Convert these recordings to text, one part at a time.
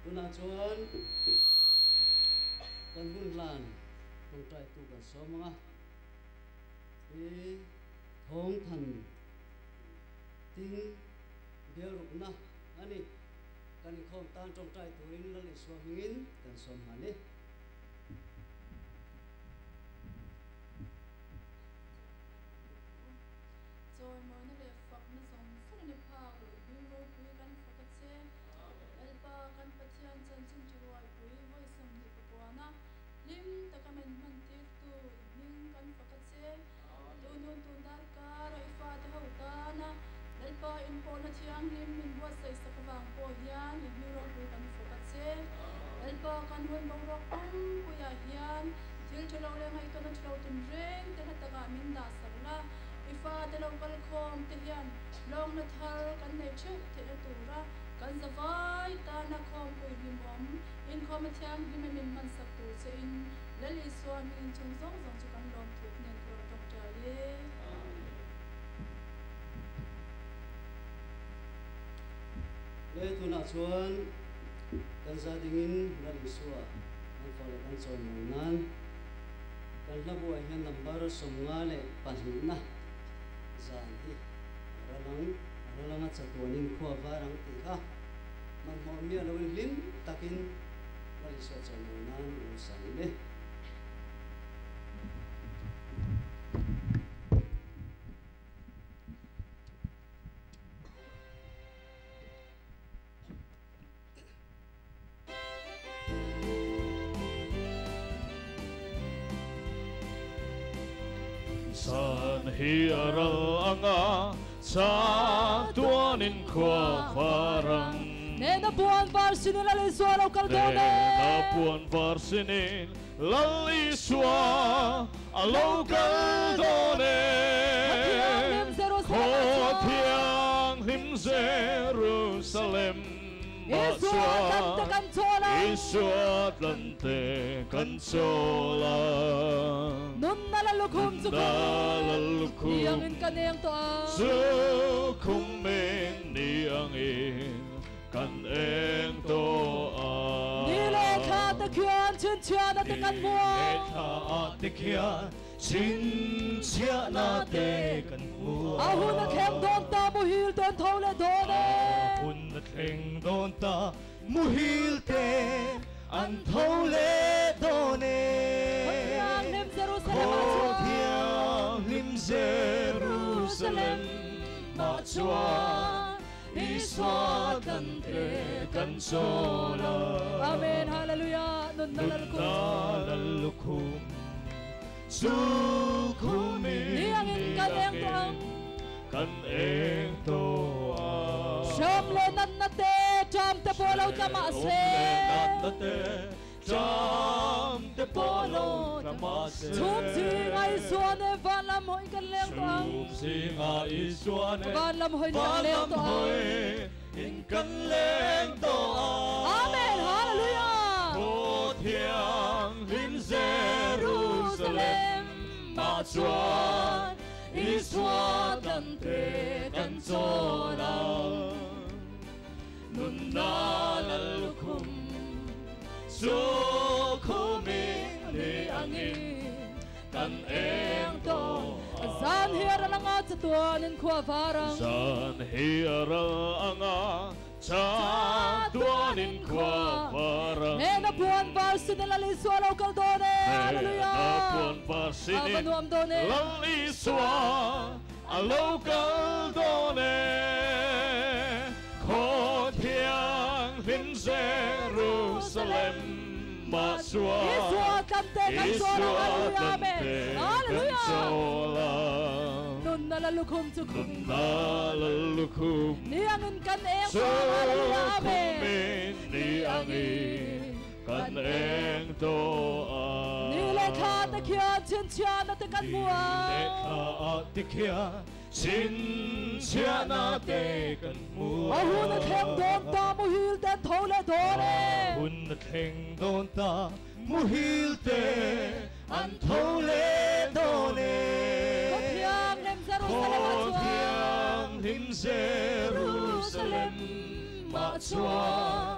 Tunah chuan kan hun hlan tawngtaitu kan sawm ang a, hi thawngthan ting bialrukna a ni. Kan inkhawm tan tawngtai turin Lal Isua hmingin kan sawm nghal e. Chawimawina leh fakna zawng zawng ni phak loh hming ropui kan fak a che. Lalpa kan Pathian chanchin tiruaipui vawi 20 pakuana hlim taka men hman tirtu i hming kan fak a che. Tunun tun darkar a i fate ho tana Lalpa inpawhna thianghlim min buatsaih sak avang pawh hian i hming ropui kan fak a che. Lalpa kan hun boruak pumpuiah hian thil tha lo leh ngaihtuahna tha lo tinreng te hla takah min dah sak la. I fate lo kal khawm te hian lawngna thar kan nei theuh theihna tura kan zavai tana khawmpui hlimawm inkhawmna thianghlim a min hman sak tur che in Lal Isua hming inchung zawng zawng chu kan lawm thut nen ka rawn tawngtai e. Le tunah chuan kan za dingin Lal Isua kan fah leh kan chawimawi nan kan hla buah hian number 52na zan hi a ral ang, a ral anga chatuanin khua var ang tih kha hmanhmawh miah loin hlim takin Lal Isua chawimawi nan i lo sa ngil e. Zan hi a ral anga chatuanin khua var ang. Nena puan var sinin Lal Isua lo kal dawn e. Nena puan var sinin Lal Isua a lo kal dawn e. Khaw thianghlim Jerusalem ah chuan Isua tlante kan chawl ang. Nunna Lallukhum chu ni angin kan eng tawh ang. Chu khumin ni angin kan eng tawh ang. Ni leh thla te khian chhinchhiahna te kan hmu ang. Ni leh thla te khian chhinchhiahna te kan hmu ang. A hun a thleng dawn ta muhil te an tho leh dawn e. A hun a thleng dawn ta muhil te an tho leh dawn e. Khaw thianghlim Jerusalem ah chuan. Khaw thianghlim Jerusalem ah chuan Isua tlante kan chawl ang. Amen Hallelujah Nunna Lallukhum. Nunna Lallukhum chu khumin Ni angin kan eng tawh ang. Kan eng tawh ang. Hreawm leh natna te ṭam te pawh lo tla mah se. Hreawm leh natna te ṭam te pawh lo tla mah se. Chhum zinga Isua ne van lam hawiin kan leng tawh ang. Chhum zinga Isua ne van lam hawiin kan leng tawh ang. Van lam hawiin kan leng tawh ang. Amen Hallelujah. Khaw thianghlim Jerusalem ah chuan Isua tlante kan chawl ang. Nunna Lallukhum chu khumin ni angin kan eng tawh ang. Zan hi a ral anga chatuanin khua var ang. Zan hi a ral anga chatuanin khua var ang. Nena puan var sinin Lal Isua lo kal dawn e. Hallelujah. Nena puan var sinin A va nuam dawn e. Lal Isua a lo kal dawn e. Khaw thianghlim Jerusalem ah chuan Isua tlante kan chawl ang. Isua Hallelujah. Amen. tlante kan Hallelujah. chawl ang. Nunna Lallukhum chu khumin. Nunna Lallukhum Ni angin kan eng chu tawh ang. Hallelujah. Amen. khumin ni angin kan eng tawh ang. Ni leh thla te khian chhinchhiahna te kan hmu ang. Ni leh thla te khian chhinchhiahna te kan hmu ang. A hun a thleng dawn ta muhil te an tho leh dawn e. A hun a thleng dawn ta muhil te an tho leh dawn e. Khaw thianghlim Jerusalem ah chuan. Khaw thianghlim Jerusalem ah chuan.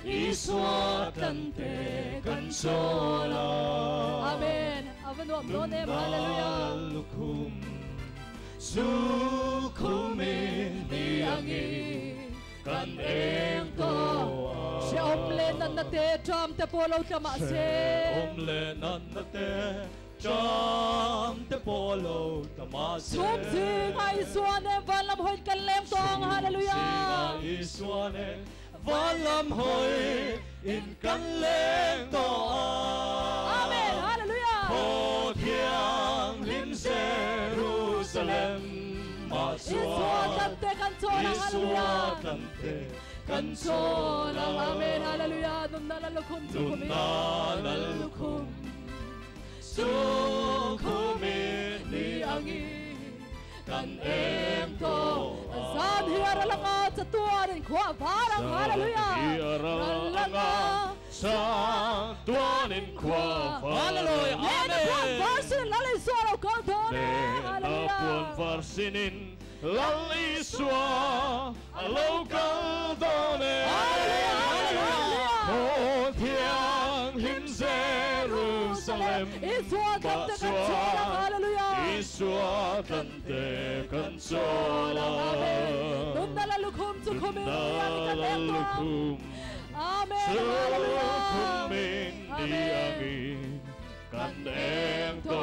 Isua tlante kan chawl a. Amen. Ava nuam dawn em. Hallelujah. Nunna lukhum chu khumin ni angin kan eng tawh a. Hrehawm leh natna te ṭam te pawh lo tla mah se. Hrehawm leh natna te ṭam te pawh lo tla mah se. Chhum zinga Isua nen van lam hawiin kan leng tawh ang. Hallelujah. Chhum zinga Isua nen van lam hawiin kan leng tawh ang. Amen. Hallelujah. Thaw thianghlim Jerusalem mah chuan. Isua tlante kan chawl ang. Hallelujah. Isua tlante kan chawl ang. Amen. Hallelujah. Nunna lal lukhum chu khumin. Nunna lal lukhum chu khumin ni angin kan eng tawh ang. Zan hi a ral anga chatuanin khua a var ang. Hallelujah. Zan hi a ral anga chatuanin khua a var. Hallelujah. Nena puan Amen. var sinin Lal Isua lo kal dawn e. Nena Hallelujah. puan var sinin Lal Isua a lo kal dawn e. Hallelujah. Hallelujah. Thaw thianghlim Jerusalem Isua tlante kan chawl ang. Hallelujah. Isua tlante kan chawl ang. Amen. Nunna lal lukhum chu khumin ni angin kan eng tawh ang. Lukhum Amen. chu Hallelujah. khumin ni Amen. angin kan eng tawh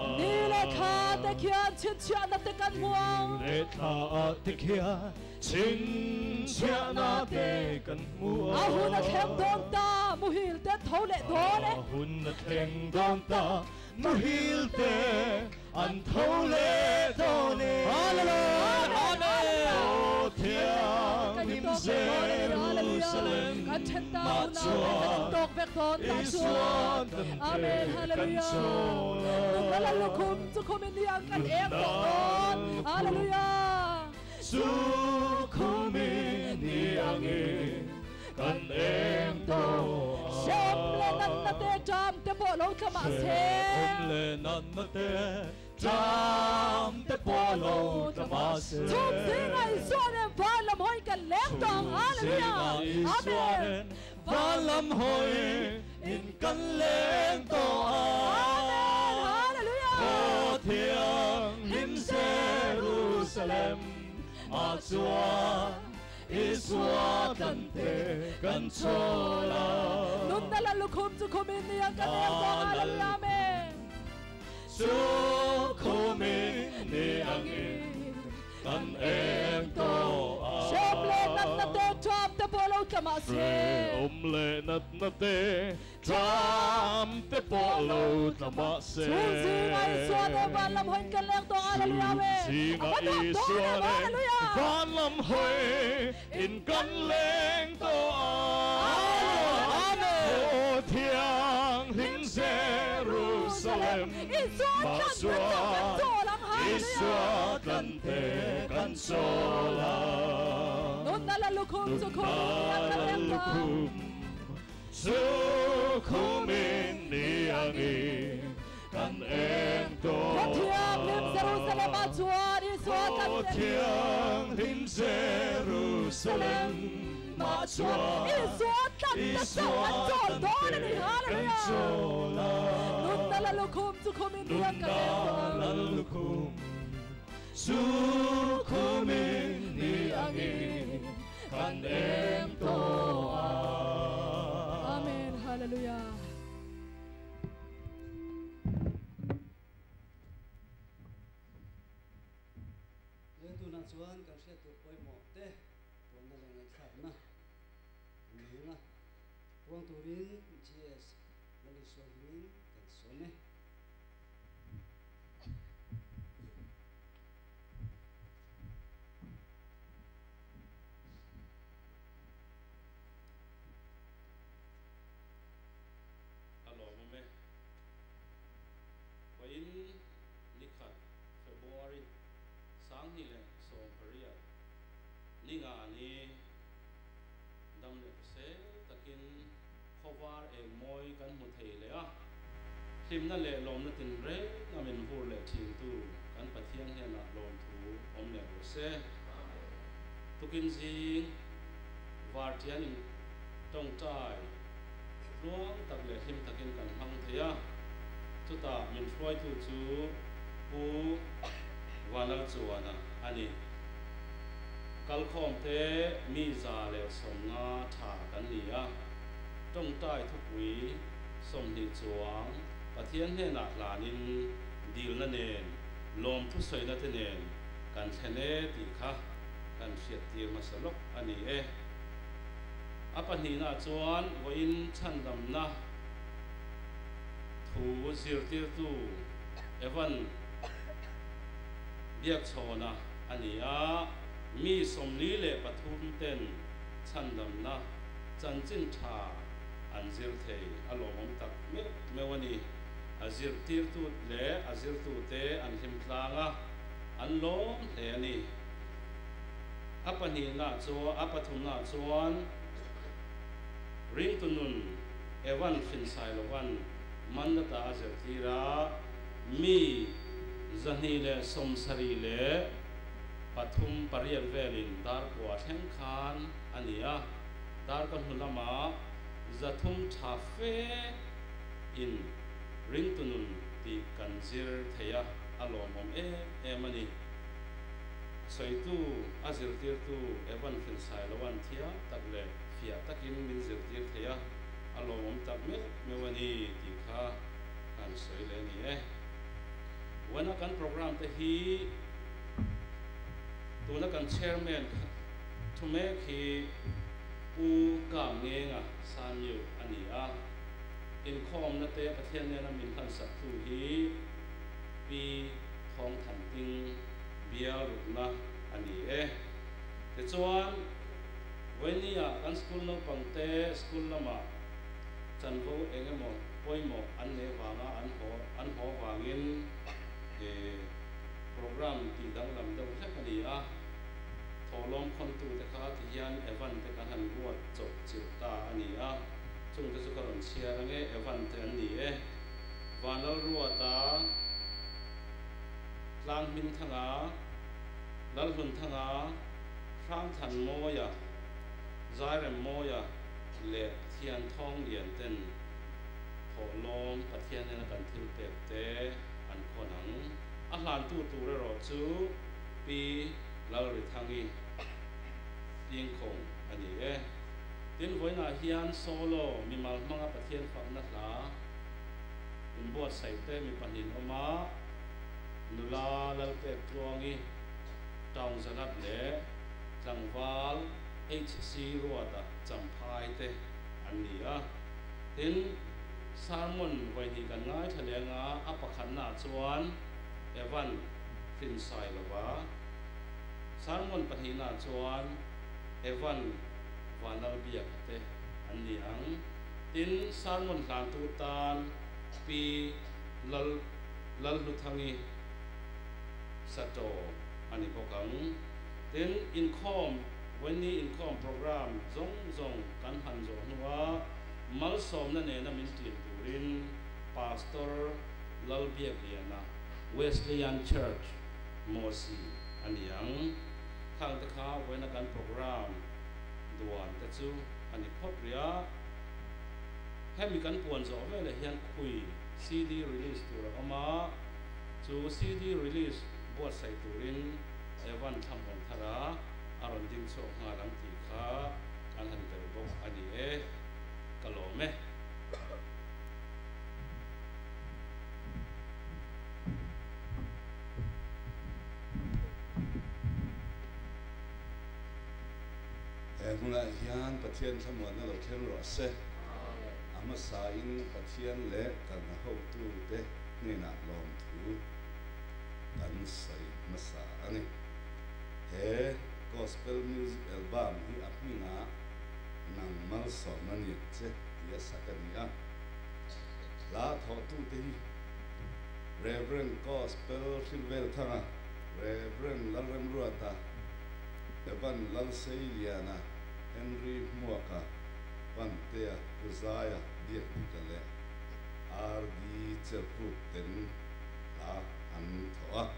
ang. Ni leh thla te khian chhinchhiahna te kan hmu ang. Leh thla te khian chhinchhiahna te kan hmu ang. A hun a thleng dawn ta, muhil te an tho leh dawn e. A hun a thleng dawn ta, muhil te an tho leh dawn e. Hallelujah. Amen. Aw thianghlim Hallelujah. Jerusalem Kan then ta mah unau te kan chuan tawk vek dawn ta Isua chuan. tlante Amen. kan Hallelujah. chawl ang. Nunna lal lukhum chu khumin ni ang kan eng tawh dawn. Hallelujah. Chu khumin ni angin kan eng tawh ang. Hrehawm leh natna te ṭam te pawh lo tla mah se. Hrehawm leh natna te ṭam te pawh lo tla mah se. Chhum zinga Isua nen van lam hawiin kan leng tawh ang. Hallelujah. Amen. Van lam hawiin kan leng tawh ang. Amen. Hallelujah. Thaw thianghlim Jerusalem ah chuan Isua tlante kan chawl ang. Nunna lal lukhum chu khumin ni ang kan leng tawh ang. Hallelujah. Amen. Chu khumin ni angin kan eng tawh ang. Hrehawm leh natna te ṭam te pawh lo tla mah se. Hrehawm leh natna te ṭam te pawh lo tla mah se. Chhum zinga Isua nen van lam hawiin kan leng tawh ang. Hallelujah. Amen. Chhum zinga A va nuam dawn Isua em. nen Hallelujah. van lam hawiin kan leng tawh ang. Amen. Thaw thianghlim Jerusalem Isua mah tlante chauh kan chuan chawl ang. Hallelujah. Isua tlante kan chawl ang. Nunna lal lukhum chu khumin ni ang kan leng tawh ang. Chu khumin ni angin kan eng tawh Thaw thianghlim Jerusalem ah chuan Isua Thaw tlante thianghlim Jerusalem mah chuan Isua tlante chauh kan chawl dawn a ni. kan Hallelujah. chawl ang. Nunna lal lukhum chu khumin ni ang kan eng tawh ang. Nunna lal lukhum chu khumin ni angin kan eng tawh ang. Amen. Hallelujah. Le tunah chuan kan hriat tur pawimawh te puanna leh ngaihthlakna kan nei ang a. Puang turin GS Lalisua hmingin kan sawm e. A lawm awm e. Vawiin nikhat February 2018 ninga ni dam leh hrisel takin khawvar eng mawi kan hmu thei leh a. Hlimna leh lawmna tinreng a min vur leh thintu kan Pathian hnenah lawmthu awm leh rawh se. Tukin zing vartian in Tawngtai tluang tak leh hlim takin kan hmang thei a, chutah min hruaitu chu Pu Vanlalchuana a ni. Kalkhawmte mi 150 tha kan ni a, tawngtai thupui 20 chuang Pathian hnenah hlanin dilna nen lawmthu sawina te nen kan thlen e tih kha kan hriattir hmasa lawk a ni e. A pahnihna chuan vawiin chhandamna thu zirtirtu Evan Biakchhawna a ni a, mi 43 ten chhandamna chanchin tha an zir thei a lawmawm tak meuh meuh a ni. A zirtirtu leh a zirtute an hlim tlang a, an lawm hle a ni. A pahnihna chuan, a pathumna chuan ringtu nun Evan hrinsai lovan mandata a zirtir a, mi 273 8 velin dar kua thleng khan a ni a, dar ka hnu lama 300 tha fe in ringtu nun tih kan zir thei a, a lawmawm em em a ni. Sawitu a zirtirtu Evan Hrinsai loan thiam tak leh fiah takin min zirtir thei a, a lawmawm tak meuh meuh a ni tih kha kan sawi leh a ni e. Vawiina kan program te hi tuna kan chairman thu mek hi Pu Kam Ngenga Sanmiu a ni a, inkhawmna te Pathian nena min hlansak tu hi Pi Thawng Than Ting bial rukna a ni e. Tichuan, vawinia kan school naupangte school lamah chanvo eng emaw pawimawh an nei vanga an haw an haw vangin program tih danglam deuh hlek a ni a. Thawhlawm khawntute kha ti hian Evan te kan han ruat chawp chilh ta a ni a, chungte chu ka rawn chhiar ange Evan te an ni e. Vanlalruata Tlang Hmingthanga, Lalhlunthanga, Hrangthan Mawia, Zairem Mawia leh Pathian Thawng Lian ten thawhlawm Pathian nena kan thil pek te an khawn ang. A hlantu tur erawh chu Pi Lalrithangi Tingkhawng a ni e. Tin, vawiinah hian solo mimal hmanga Pathian fakna hla inbuatsaih te mi pahnih awm a, nula Lalpek Tluangi, Town Zalat leh tlangval HC Ruata Champhai te an ni a. Tin, sermon vawihnih kan ngaithla leng a, a pakhatnaah chuan Evan hrinsai lova, sermon pahnihnaah chuan Evan Vanlalbiaka te an ni ang. Tin, sermon hlantu tan Pi Lal Lalhluthangi Sato a ni bawk ang. Tin, inkhawm, vawiini inkhawm program zawng zawng kan han zawh hnua malsawmna nena min ṭin turin Pastor Lalbiakliana, Wesleyan Church, Mawsi a ni ang. Khang te kha vawiina kan program duan te chu a ni phawt rih a. Hemi kan puan zawh veleh hian khui CD release tur a awm a, chu CD release buatsaih turin Evan Thlamuan Thara a rawn ding chhuak nghal ang tih kha kan han belh bawk a ni e. Ka lawm e. He hmunah hian Pathian thlamuanna lo thleng rawh se. A hmasain Pathian leh kan hotute hnenah lawmthu kan sawi hmasa a ni. He Gospel Music Album hi a hmingah Nang Malsawmna Niak Che tih a sak a ni a. Hla thawhtute hi Rev. Gospel Hrilvelthanga, Rev. Lalremruata, Evan Lalseiliana, Henry Hmuaka, Pantea Puzaia Biakdika leh RD Cherput ten hla an thawh a.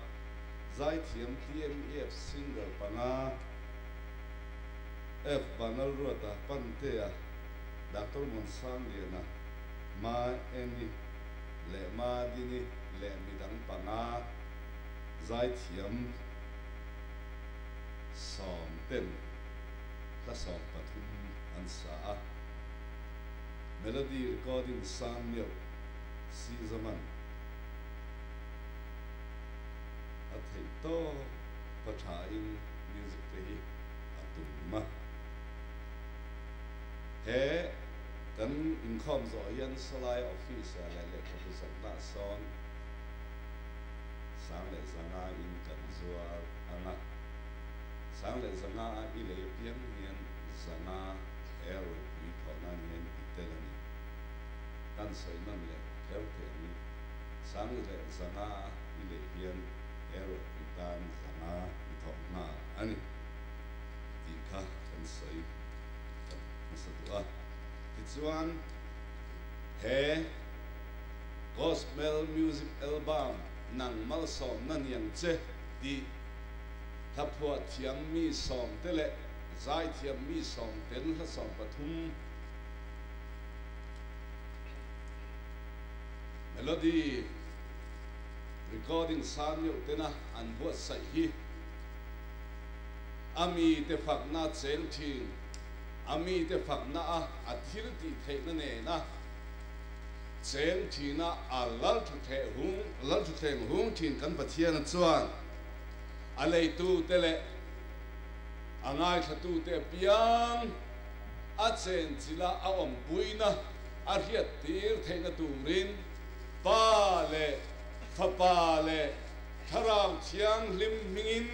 Zaithiam TMEF singer panga F Vanlalruata, Pantea, Doctor Muansangliana, Ma Eni leh Ma Dini leh midang panga zaithiam 10 hla 13 an sa a. Melody recording sang meuh si zaman a theih tawp a thain music te hi a tum a. He kan inkhawm zawh hian sawlai office ah leh lehkhabu zawrhna ah sawn 1005 in kan zuar ang a. 1005 a i lei apiang hian 500 he ropui thawh nan hian i tel a ni. Kan sawi nawn leh kher thei ang. 1005 a i lei hian he ropui tan 500 i thawh nghal a ni tih kha kan sawi tak hmasa duh a. Tichuan, he Gospel Music Album Nang Malsawmna Niang Che tih hlaphuah thiam mi 10 te leh zaithiam mi 10 ten hla 13 melody recording sang meuh tena an buatsaih hi a mite fakna cheng thin, a mite fakna a a thil tih theihna nena cheng thina a lalthutthleng hung lalthutthleng hung thin kan Pathiana chuan a leitute leh a ngaithlatute apiang a chenchilh a a awmpuina a hriattir theihna turin Pa leh Fapa leh Thlarau Thianghlim hmingin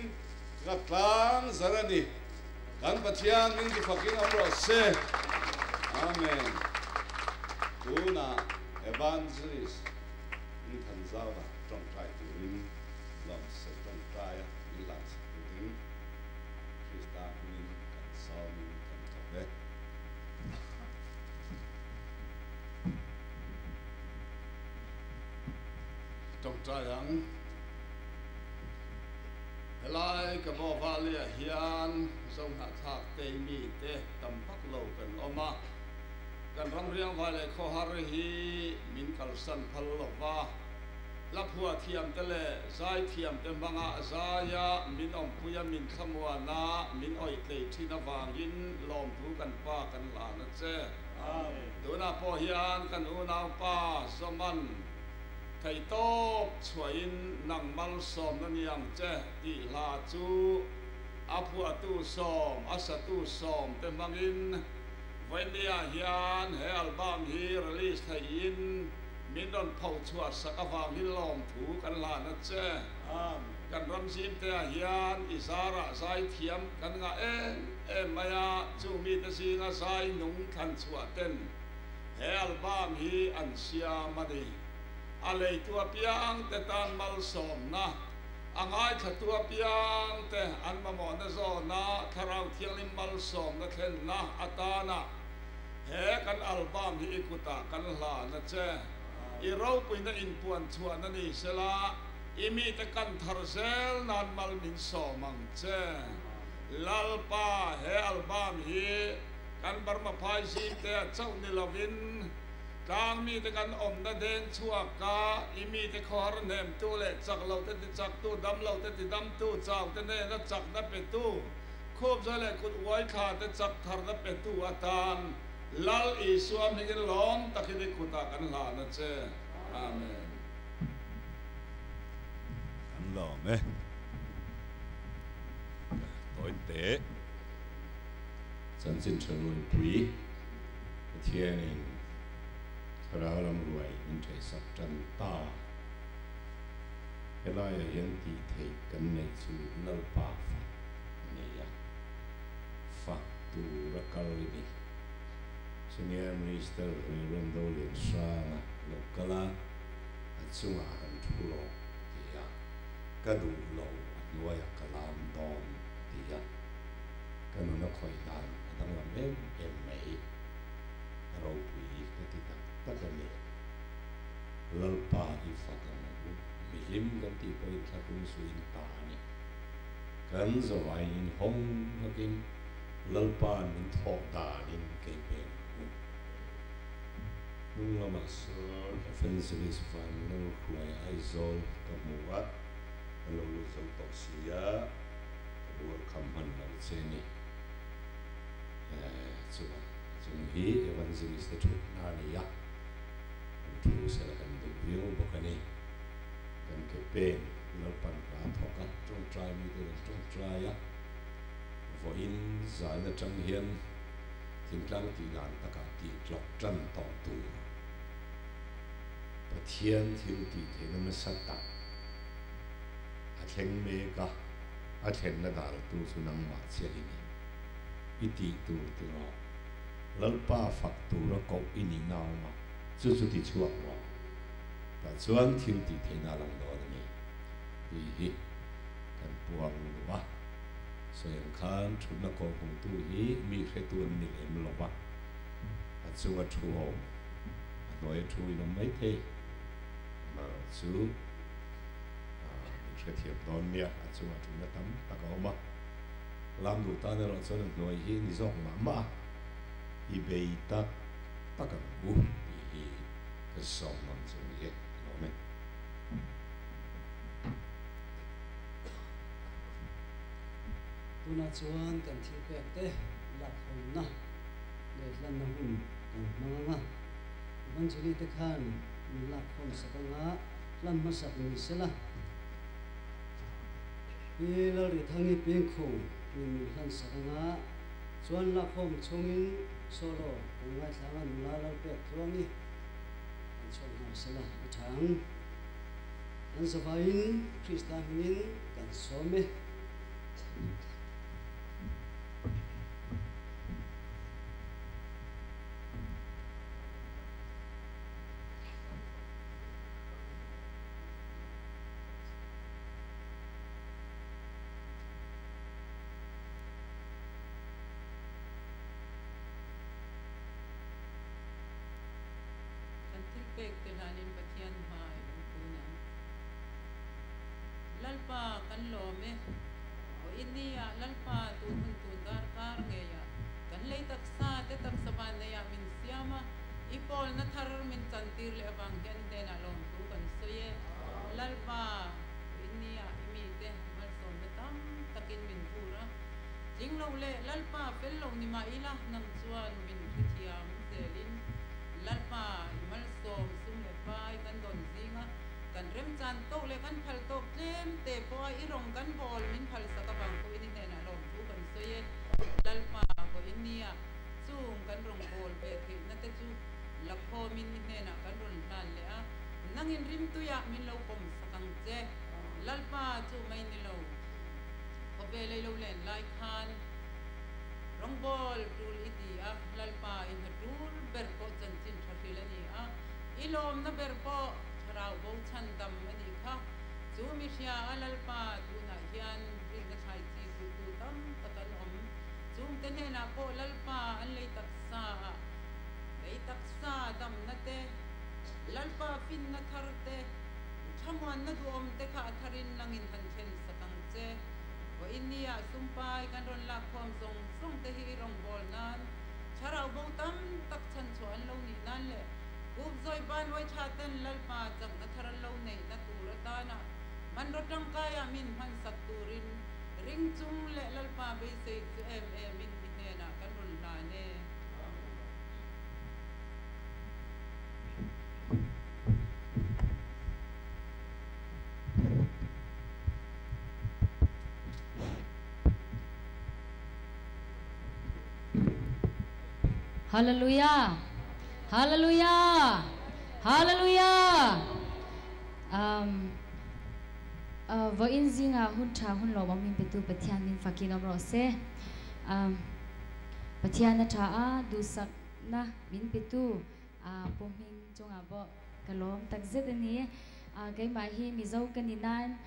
ka tlang zar a ni. Kan Pathian min tifakin awm rawh se. Amen. Tunah Evangelist Ngthanzauva tawngtai turin lawmsawi tawngtaia min lanchak turin Krista hmingin kan sawmin kan ko ve. Tawngtai ang. Helai ka Bow Valley-ah hian Zohnahthlak tei mite tam vak lo kan awm a. Kan ram riangvai leh khawhar hi min kalsan phal lo va. Hla phuah thiamte leh zai thiamte hmanga zaia min awmpuia min thlamuana min awih tlei thin avangin lawmthu kan pa kan hlan a che. Tunah pawh hian kan unaupa Zoman theihtawp chhuahin nang malsawmna ni ang che tih hla chu a phuahtu 10, a satu 10 te hmangin Vawinia hian he album hi release theihin min rawn pho chhuah sak avangin lawmthu kan hlan a che. Kan ram zimteah hian i zarah zai thiam kan ngah em em mai a, chung mite zinga zai nung thlan chhuah ten he album hi an siam a ni. A leitu apiangte tan malsawmna, a ngaithlatu apiangte an mamawhna zawna Thlarau Thianghlim malsawmna thlenna atana he kan album hi i kutah kan hlan a che. I ropuina inpuan chhuahna ni sela, i mite kan thar zel nan mal min sawm ang che. Lalpa, he album hi kan Burma phai zimte ah chauh ni lovin tlang mite kan awmna deng chhuak a, i mite khawhar hnemtu leh chak lo te tichaktu, dam lo te tidamtu, chau te nena chakna petu, khupza leh kut uai thla te chak tharna petu atan Lal Isua hmingin lawm takin i kutah kan hlan a che. Amen. Kan lawm e. Tawi teh. Chanchin tha ruaipui Pathianin thlarau lam ruai min theihsak tan ta. Helaiah hian tih theih kan neih chu Lalpa fak a ni a, fak tur a kal i ni. Senior Minister Reverend Doliansanga lo kal a, a chungah han thu rawh ti a, ka duh lo a hnuaiah ka lam dawn ti a, ka nun a khawih dan a danglam em em mai. A ropui ka ti tak tak a ni. Lalpa i fak ang u, mihlim kan tih pawhin thlahrung suin ta a ni. Kan zavaiin hawng hlakin Lalpa'n min thawk danin kei peng ang u. Hnung lamah sawn Evangelist Vanlalhruai Aizawl ka hmu a, an lo lut zo tawh si a, ka rual kham hman lo che ni. Chuan a chung hi Evangelist te thutna a ni a, kan thu sela kan duh viau bawk a ni. Kan ke peng Lalpan hla thawk a, tawngtai mite kan tawngtai a, vawiin zan atang hian thingtlang tih dan takah tih tlawk tan tawh tur Pathian thil tih theihna nasa tak a thleng mek a, a thlenna daltu chu nangmah chiah i ni. I tih tur ti rawh. Lalpa fak tura koh i nihna a awm a, chu chu ti chhuak rawh. Tah chuan thil tih theihna a lang dawn a ni tih hi kan puang duh a. Sawi ang khan thutna kawh hmuhtu hi mi hretu an ni lem lo va, a chunga thu awm, a hnuaia thu in awm maithei. Amaherawhchu min hrethiam dawn nia, a chunga thutna tam tak a awm a. Lam duh tan erawh chuan a hnuai hi ni zawk mah mah a, i bei tak tak ang u tih hi ka sawm nawn chu a ni e, ka lawm e. Tunah chuan kan thil pek te lakhawnna leh hlanna hun kan hmang ang a, Evangelist te khan min lakkhawm sak anga hlan hmasak ni sela. Pi Lalrithangi Pingkhung min min hlan sak anga chuan lakkhawm chungin solo kan ngaithla anga nula Lalpek Tluangi kan chhuak nghal sela a tha ang. Kan zavaiin Krista hmingin kan sawm e. Kan thil pek te hlanin Pathian hmai lo tun ang. Lalpa kan lawm e. Aw i nia Lalpa tun hun tun dar kar ngei ah kan lei taksa te taksa van nei ah min siam a, i pawlna thar min chan tir leh avang hian hnenah lawmthu kan sawi e. Lalpa aw i nia i mite malsawmna tam takin min vur a, tling lo leh Lalpa fel lo ni mah ila nang chuan min hrethiam zelin Lalpa i malsawm sum leh pai kan dawn zing a, kan remchan tawk leh kan phal tawk tlem te pawha i rawng kan bawl min phal sak avang pawhin i hnenah lawmthu kan sawi e. Lalpa vawiin nia chung kan rawn bawl ve theihna te chu lakhawmin i hnenah kan rawn hlan leh a, nangin rimtuiah min lo pawm sak ang che. Lalpa chu mai ni lo, khawvel ei lo len lai khan Rawngbawl tul i ti a, Lalpa i hna tul ber pawh chanchin tha hril a ni a, i lawmna ber pawh thlarau bo chhan dam a nih kha. Chu mi hria a Lalpa tunah hian rinna thlai chi duhtu tam tak an awm. Chungte hnenah pawh Lalpa an lei taksa a, lei taksa damna te, Lalpa finna thar te, thlamuanna duhawm te kha a tharin langin han thlen sak ang che. Vawiinnia sumpai kan rawn lakkhawm zawng zawng te hi i rawngbâwl nan, thlarau bo tam tak chhan chhuah an lo nih nan leh Kup zawi ban uai tha ten Lalpa chakna thar an lo neihna tur atana hmanraw tangkaiah min hmansak turin ring chung leh Lalpa beisei chu em em in i hnenah kan rawn hlan e. Hallelujah! Hallelujah! Hallelujah! Um, uh, vawiin zinga hun tha hun lawmawm min petu Pathian min fakin awm rawh se. Um, Pathian a tha a, duhsakna min petu a pu hming chungah pawh ka lawm takzet a ni. Keimah hi Mizo ka ni nain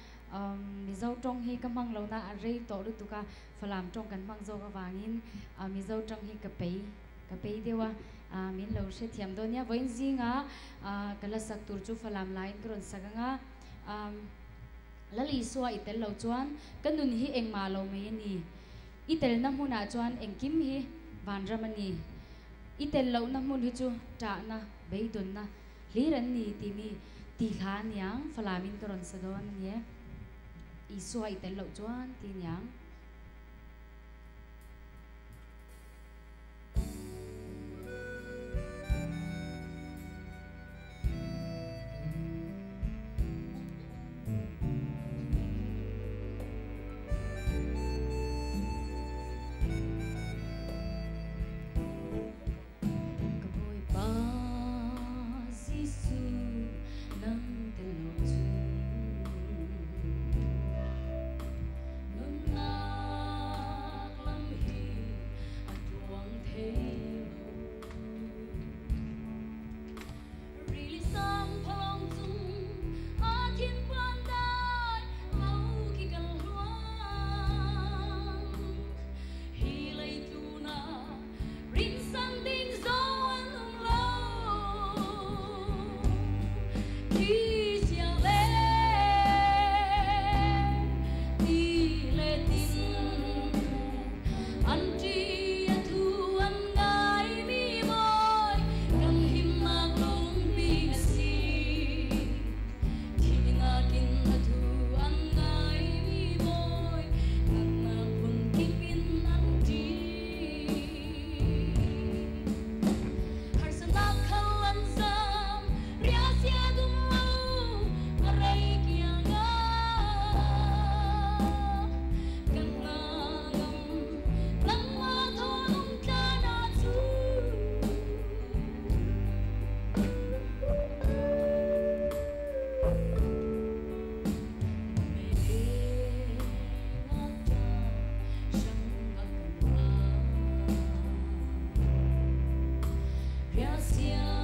Mizo tawng hi ka hmang lohna a rei tawh lutuk a, Falam tawng kan hmang zawk avangin Mizo tawng hi ka pei ka pei deuh a, min lo hrethiam dawn nia. Vawiin zinga ka la sak tur chu Falam laiin ka rawn sak ang a, Lal Isua i tel lo chuan ka nun hi engmah lo mai a ni. I telna hmunah chuan engkim hi vanram a ni. I tel lohna hmun hi chu ṭahna. Beidon na hlir an ni ti mi ti hla niang falamin ka ron sa don nie Isua i tel lo chuan ti niang. Yeah.